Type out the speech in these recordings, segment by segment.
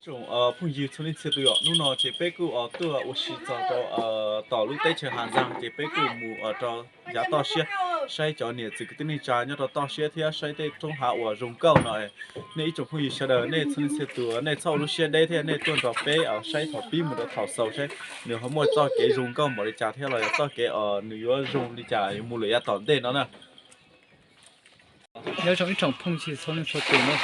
Tsoom phooj ywg txhua leej txhia tus, yog hnub no ces peb kuj tuaj ua si txog rau tom lub teb chaws Hav Zaag, ces peb kuj mus rau yav toj siab saib cov niam txiv kwv tij neej tsa nyob rau toj siab thiab saib tej roob hav uas zoo nkauj no. Nej ib tsoom phooj ywg sawv daws nej txhua leej txhia tus nej txhob ua lub siab deb thiab nej tuaj nrog peb saib thaum pib mus rau thaum xaus saib nws ho muaj txoj kev zoo nkauj npaum li cas thiab los yog txoj kev nws yuav zoo li cas yuav mus lawm yav tom ntej no na. Nyob zoo ib tsoom phooj ywg txhua leej txhua tus na,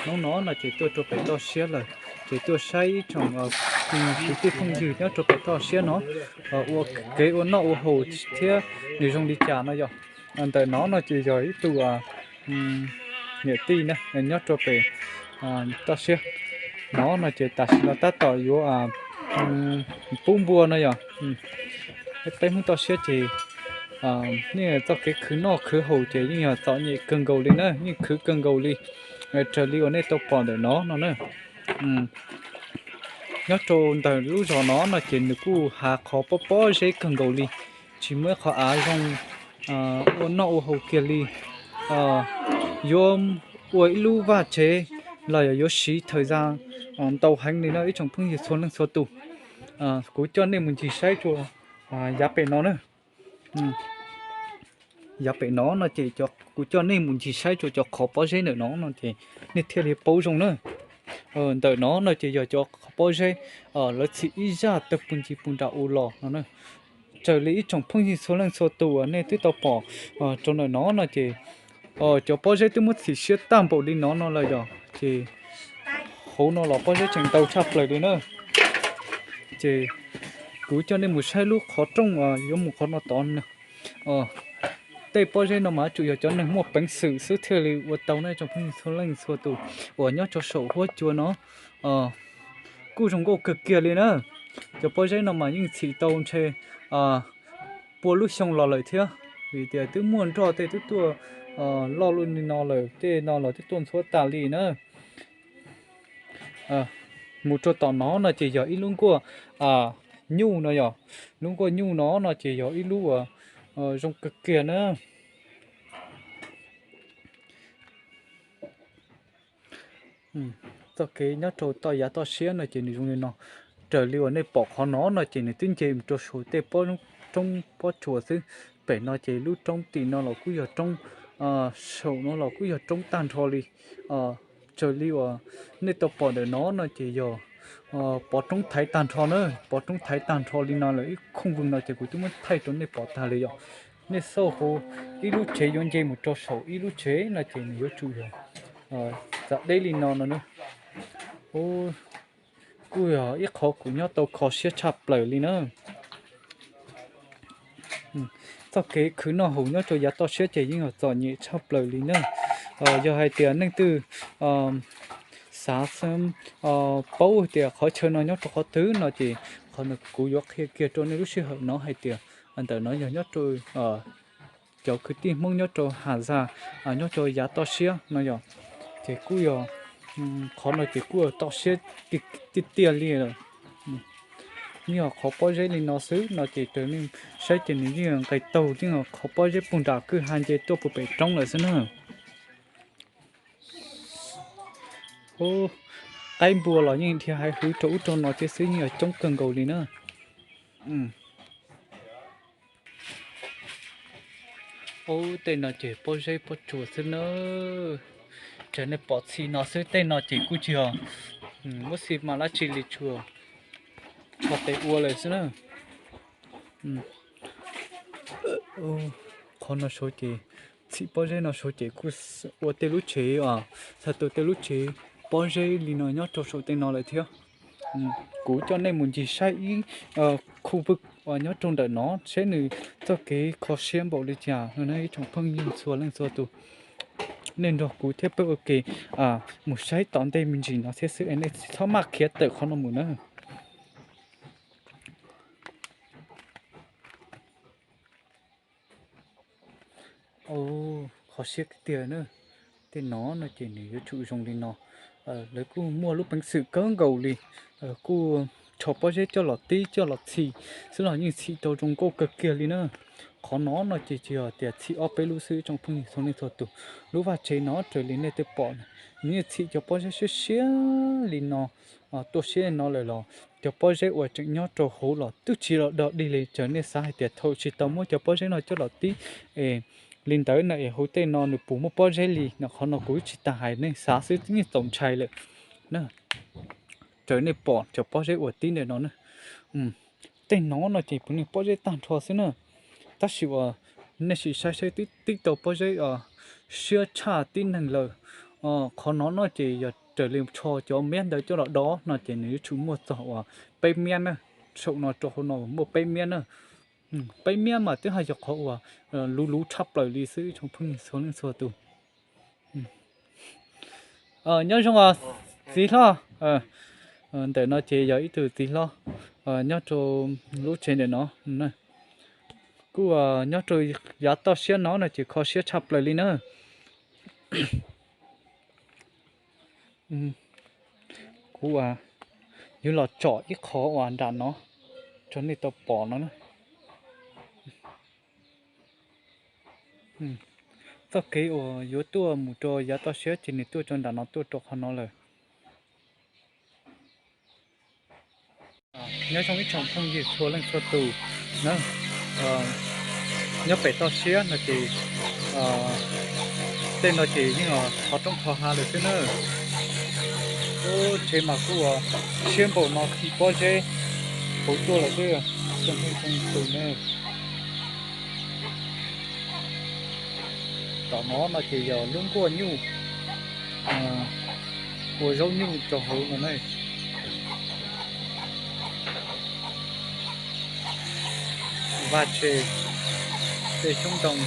hnub no no ces tuaj rau pem toj siab lawm, ces tuaj saib ib tsoom kwv tij phooj ywg nyob rau pem toj siab no ua kev ua noj ua haus thiab nws zoo li cas no yog. Ntawm no no ces yog ib tug niam tij na nyob rau pem toj siab no no ces tam sim no tab tom yuav pub npua no yog. Peb Hmoob toj siab ces yeej txoj kev khwv noj khwv haus ces yeej yog txom nyem kawg nkaus li na, yeej khwv kawg nkaus li, raws li uas nej tau pom ntawm no no na. Nyob rau ntawm lub zos no no ces nws kuj hav qhov pob pob zeb kawg nkaus li, tsis muaj ib qhov av zoo ua noj ua haus kiag li. Yuav ua ib lub vaj tsev los yog yuav siv thawm zaj ntau heev li no ib tsoom phooj ywg txhua leej txhua tus. Kuv coj nej mus ncig saib rua yav pem no na. Yav pem no no ces kuv coj nej mus ncig saib rua cov qhov pob zeb ntawm no no ces nej thiaj li paub zoo na. Ntawm no no ces yog cov qhov pob zeb lawv txhim ib zaj tawg pus ncig pus nram u los no na. Raws li ib tsoom phooj ywg txhua leej txhua tus uas nej twb tau pom rau ntawm no no ces cov pob zeb twb muab txhim siab tag npaum li no no lawm yog ces hauv no los pob zeb tseem ntau tshaj plaws li na. Ces kuv coj nej mus saib lub qhov rooj yuav mus qhov no tod. Tej pob zeb no mas tsuas yog cov neeg muaj peev xwm xwb thiaj li ua tau no ib tsoom phooj ywg txhua leej txhua tus uas nyob rau saum huab cua no kuj zoo nkauj kawg kiag li na. Cov pob zeb no mas yeej txhim tau ntshe pua lub xyoo los lawm thiab, vim tias twb muaj nroj tej twb tuaj loj li no lawm, tej no los twb tuaj ntxhuav tas li na. Mus rau tom no no ces yog ib lub nkuaj nyuj no yog, lub nkuaj nyuj no no ces yog ib lub uas zoo kawg kiag na. Txoj kev nyob rau toj yav toj siab no ces nws zoo li no. Raws li uas nej pom qhov no no ces nws twb nce mus rau saum tej roob pob tsuas xwb. Pem no ces lub roob tim no los kuj yog roob, saum no los kuj yog roob tag nrho li. Raws li uas nej tau pom ntawm no no ces yog pov roob thaiv tag nrho na, pov roob thaiv tag nrho li no lawm ib khooj vwg no ces kuv twb muab thaij rau nej pom tag li yom. Nej xauj hauv ib lub tsev yuav nce mus rau saum ib lub tsev no ces nws yuav tsum yog txav deb li no no na. Kuj yog ib qhov kuv nyob tau kho siab tshaj plaws li na. Txoj kev khwv noj haus nyob rau yav toj siab ces yeej yog txom nyem tshaj plaws li na. Yog hais tias leej twg xav paub tias qhov chaw no nyob rau qhov twg no ces qhov no kuv yuav qhia kiag rau nej lub sij hawm no hais tias ntawm no yog nyob rau cov kwv tij Hmoob nyob rau Has Zaj, nyob rau yav toj siab no yog, ces kuj yog qhov no ces kuj yog toj siab tiag tiag li lawm. Yeej yog qhov pob zeb li no xwb no ces raws nej saib ces nws yeej nqes taug yeej yog qhov pob zeb puag nram kwj ha nce tuaj puag pem roob lawm xwb na. Qaib npua los yeej dhia haiv hwv rau ub rau no thiab xwb, yeej yog coob kawg nkaus li na. Ub, tej no ces pob zeb pob tsuas xwb na. Raws nej pom txhij no xwb, tej no ces kuj tsis yog muab xi mas dab tsi li, tsuas tsho tes ua lawm xwb na. Qhov no saud ces txhim pob zeb no saud ces kuj ua tej lub tsev, txhais tau tej lub tsev pob zeb li no nyob rau saum tej no lawm thiab. Kuv coj nej mus ncig saib ib khu vwj uas nyob rau ntawm no seb nws txoj kev kho siab npaum li cas no na ib tsoom phooj ywg txhua leej txhua tus. Nej nrog kuv thiab peb ua ke mus saib tom ntej me ntsis no thiab xwb es nej txhob maj khiav tawm qhov no mus na. Kho siab tiag na. Tej no no ces nws yuav tsum zoo li no. Lawv kuj muaj lub peev xwm kawg nkaus li, kuj rho pob zeb coj los tib coj los txhim xwb los yeej txhim tau zoo nkauj kawg kiag li na. Qhov no no ces tsis yog tias txhim ob peb lub xwb tsoom phooj ywg txhua leej txhua tus. Lub vaj tse no raws li nej twb pom, nws yeej txhim cov pob zeb siab siab li no tuaj siab li no lawm los cov pob zeb uas tseem nyob rau hauv los twb tsis los dog dig li. Txawm nej xav hais tias thaum tsis tau muab cov pob zeb no coj los tib es li ntawd no es hauv tej no nws puas muaj pob zeb li no, qhov no kuv tsis tas hais, nej xav xwb yeej txaus ntshai lawm na. Raws nej pom cov pob zeb uas tib ntawm no na, tej no no ces puav leej pob zeb tag nrho xwb na. Tab sis uas nej sim saib saib twb tib tau pob zeb siab tshaj tib neeg lawm. Qhov no no ces yog raws li tsho cov miab ntawd coj los dov no ces nws yuav tsum muaj txog uas peb miab na. Saum no rau hauv no muaj peb miab na. Peb miab mas twb haj yog qhov uas luv luv tshaj plaws li xwb tsoom phooj ywg txhua leej txhua tus. Nyob zoo txiv hlob. Ntawm no ces yog ib tug txiv hlob nyob rau lub tsev ntawm no. Kuj nyob rau yav toj siab no no ces kho siab tshaj plaws li na. Kuv yuav los tsom ib qho uas nram no rau nej tau pom no na. Txoj kev uas yuav tuaj mus rau yav toj siab ces nws tuaj rau nram no, tuaj rau qhov no lawm. Nyob zoo ib tsoom phooj ywg txhua leej txhua tus na. Nyob pem toj siab no ces tej no ces yeej qhov roob qhov hav lawm xwb na. Ub, tsev mas kuj siab npaum no, txhim pob zeb hauv tuaj lawm xwb tsoom phooj ywg txhua leej txhua tus na. Tom no no ces yog lub nkuaj nyuj ua zaub nyuj rau hauv no na. Vaj tse, tej xyoob ntoo.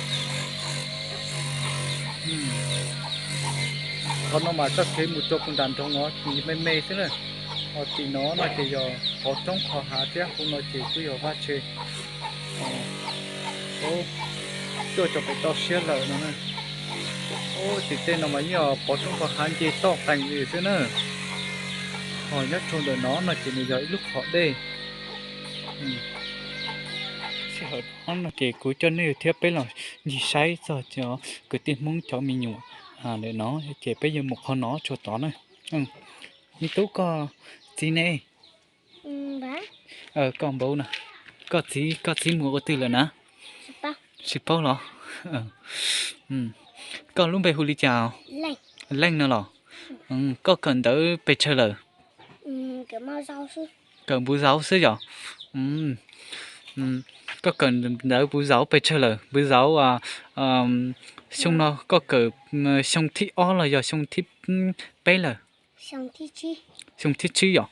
Qhov no mas txoj kev mus rau puag nram nroog no me me xwb na. Ho tim no no ces yog qhov roob qhov hav thiab, hauv no ces kuj yog vaj tse. Tuaj txog pem toj siab lawm no na. Ub, tim tej no mas yeej pov roob pov hav nce toj qees li xwb na. Ho nyob rau ntawm no no ces nws yog ib lub qhov dej. Sij hawm no no ces kuv coj nej thiab peb los ncig saib txog cov kwv tij Hmoob cov me nyuam ntawm no, ces peb yuav mus qhov no tsuas tod na. Me tub, koj txiv ne? Koj npaum na, koj txiv, koj txiv mus ua twg lawm na? Tsis paub los? Koj lub npe hu li cas? Leej no los? Koj kawm ntawv pes tsawg lawm? Kawm npuv zauv xwb yom? Koj kawm ntawv npuv zauv pes tsawg lawm? Npuv zauv xyoo no koj kawm xyoo thib ob los yog xyoo thib peb lawm? Xyoo thib tsib yom?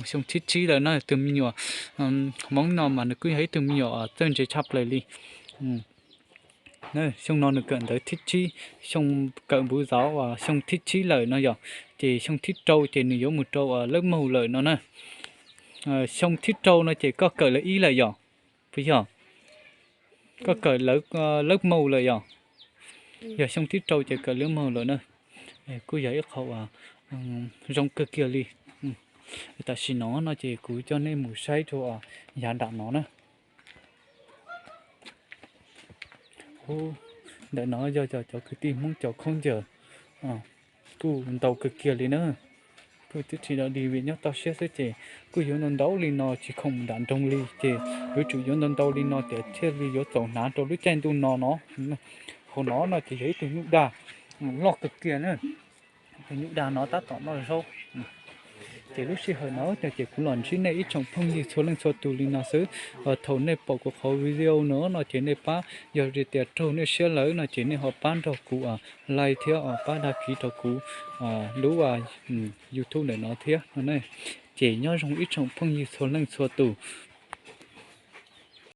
Xyoo thib tsib lawm na. Tus me nyuam Hmoob no mas nws kuj yog ib tug me nyuam txawj ntse tshaj plaws li. Xyoo no nws kawm ntawv thib tsib, xyoo kawm npuv zauv xyoo thib tsib lawm no yom. Ces xyoo thib rau ces nws yuav mus rau lab maug lawm no na. Xyoo thib rau no ces koj kawm lab ib lawm yom? Puas yog? Koj kawm lab maug lawm yom? Yog xyoo thib rau ces kawm lab maug lawm na. Kuj yog ib qho uas zoo kawg kiag li. Tam sim no no ces kuv coj nej mus saib rau yav nram no na. Ub, ntawm no yog cov kwv tij Hmoob cov khaub ncaws kuj ntau kawg kiag li na. Kuj twb tsis dog dig vim nyob toj siab xwb ces kuj yuav ntau ntau li no tsis khoom nram nroog li ces yuav tsum yuav ntau ntau li no tias thiaj li yuav txaus hnav rau lub caij ntuj no no. Hauv no no ces yog ib tug nyuj dag loj kawg kiag na. Tus nyuj dag no tab tom noj zaub. Ces lub sij hawm no ces kuv los ntsib nej ib tsoom phooj ywg txhua leej txhua tus li no xwb. Thaum nej pom kuv qhov video no no ces nej pab, yog tias raug nej siab lawm no ces nej ho pab nrog kuv like thiab pab dag kiv rau kuv lub YouTube ntawm no thiab no ne. Ces nyob zoo ib tsoom phooj ywg txhua leej txhua tus.